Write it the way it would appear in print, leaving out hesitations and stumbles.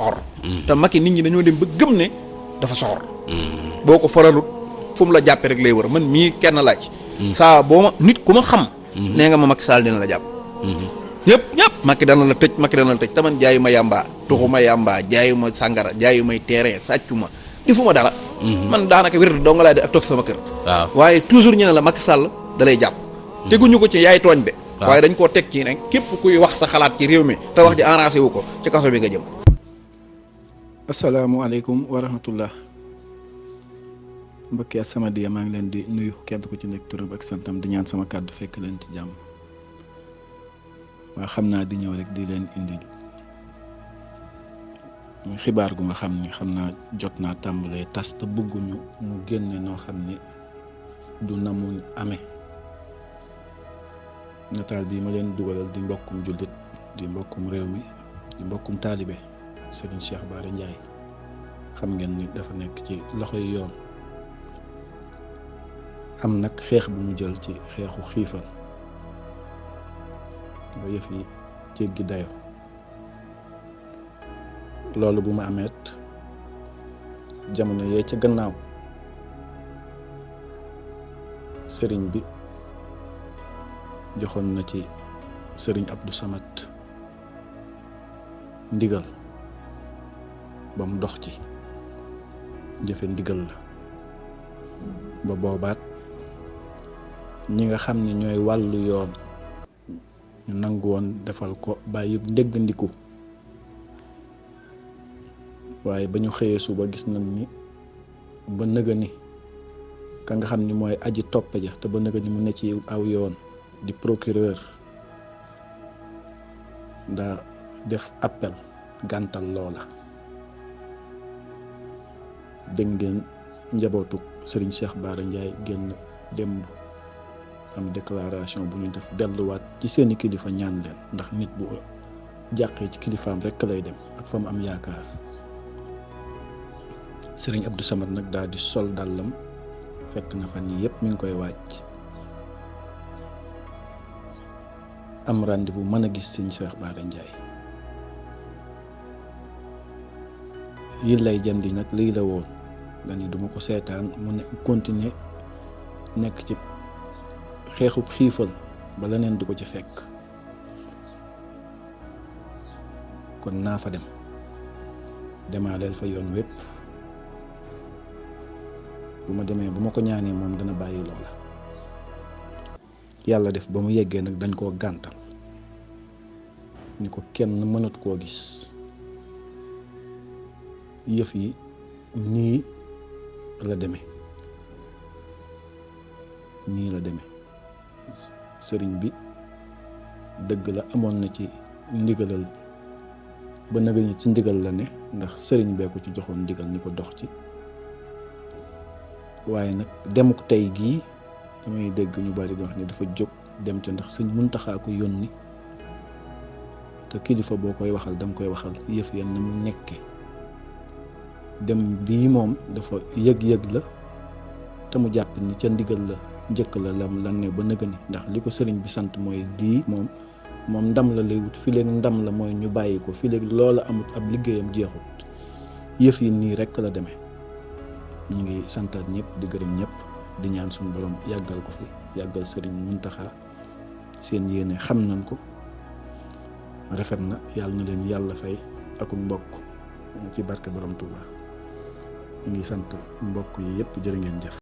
soxor te Macky nit ñi dañoo dem ba gëm ne dafa soxor boo ko faralut fu mu la jàppee rek lay wër man mii kenn laaj saa boo ma nit ku ma xam nee nga ma Macky Sall dina la jàpp ñëpp Macky dana la tëj Macky dana la tëj taman jaayu ma yàmbaa tuxu ma yàmbaa jaayu ma sàngara jaayu may terrain sàccu ma defu ma dara man daanaka wér doo nga laa di ak toog sama kër waaye toujours ñu ne la Macky Sall da lay jàpp teguñu ko ci yaay tooñ de waaye dañ koo teg ci ne képp kuy wax sa xalaat ci réew mi te wax ji arrangé wu ko ci kaso bi nga jëm. asalaamaaleykum wa rahmatullah mbokki As-Samadiyya maa ngi leen di nuyu kenn ku ci nekk turam ak santam di ñaan sama kàddu fekk leen ci jàmm waa xam naa di ñëw rek di leen indil xibaar gu nga xam ni xam naa jot naa tàmbalee tas te bëgguñu mu génne noo xam ni du na mu amee nataal bii ma leen dugalal di mbokkum jullit di mbokkum réew mi di mbokkum taalibe Serigne Cheikh Bara Ndiaye xam ngeen ni dafa nekk ci loxoy yoon am nag xeex bu mu jël ci xeexu xiifal ba yëf yi jéggi dayo loolu bu ma ameet jamono yee ca gannaaw sëriñ bi joxoon na ci sëriñ Abdou Samad ndigal ba mu dox ci jëfe ndigal la ba boobaat ñi nga xam ne ñooy wàllu yoon ñu nangu woon defal ko bàyyi ndéggandiku waaye ba ñu xëyee suba gis nañ ni ba nëga ni ka nga xam ni mooy aji topp ja te ba nëga ni mu ne ci aw yoon di procureur daa def appel gàntal loola dégg ngeen njabootu Serigne Cheikh Bara Ndiaye génn démb am déclaration bu ñu def delluwaat ci seeni kilifa ñaan leen ndax nit bu jàqee ci kilifaam rekk lay dem ak fa mu am yaakaar Serigne Abdou Samad nag daal di sol dàllam fekk na fan yii yëpp mi ngi koy wàcc am rendez-vous mën a gis Serigne Cheikh Bara Ndiaye yi lay jëndi nag lii la woon dani duma ko seetaan mu ne continuer nekk ci xeexub xiifal ba leneen du ko ci fekk kon naa fa dem demaaleel fa yoon wépp bu ma demee bu ma ko ñaanee moom dana bàyyi loola yàlla def ba mu yeggee nag dañ koo gàntal ni ko kenn mënatu koo gis yëf yi nii la demee sëriñ bi dëgg la amoon na ci ndigalal ba naga ñi ci ndigal la ne ndax sëriñ bee ko ci joxoon ndigal ni ko dox ci waaye nag demuk tey gii damay dégg ñu bari di wax ni dafa jóg dem ca ndax sëñ Muntaxa ko yónni te kilifa boo koy waxal danga koy waxal yëf ya na mu nekke dem bii moom dafa yëg-yëg la te mu jàpp ni ca ndigal la njëkk la lan ne ba nëga ni ndax li ko sëriñ bi sant mooy lii moom ndam la lay wut fi léegi ndam la mooy ñu bàyyi ko fi léegi loola amut ab liggéeyam jeexut yëf yi nii rekk la demee ñu ngi santaat ñëpp di gërëm ñëpp di ñaan suñu borom yàggal ko fi yàggal sëriñ Muntaxa seen yéene xam nañ ko rafet na yàlla na leen yàlla fay ak mbokk ci barke borom Tuuba ñu ngi sant mbokk yi yëpp jërë ngeen jëf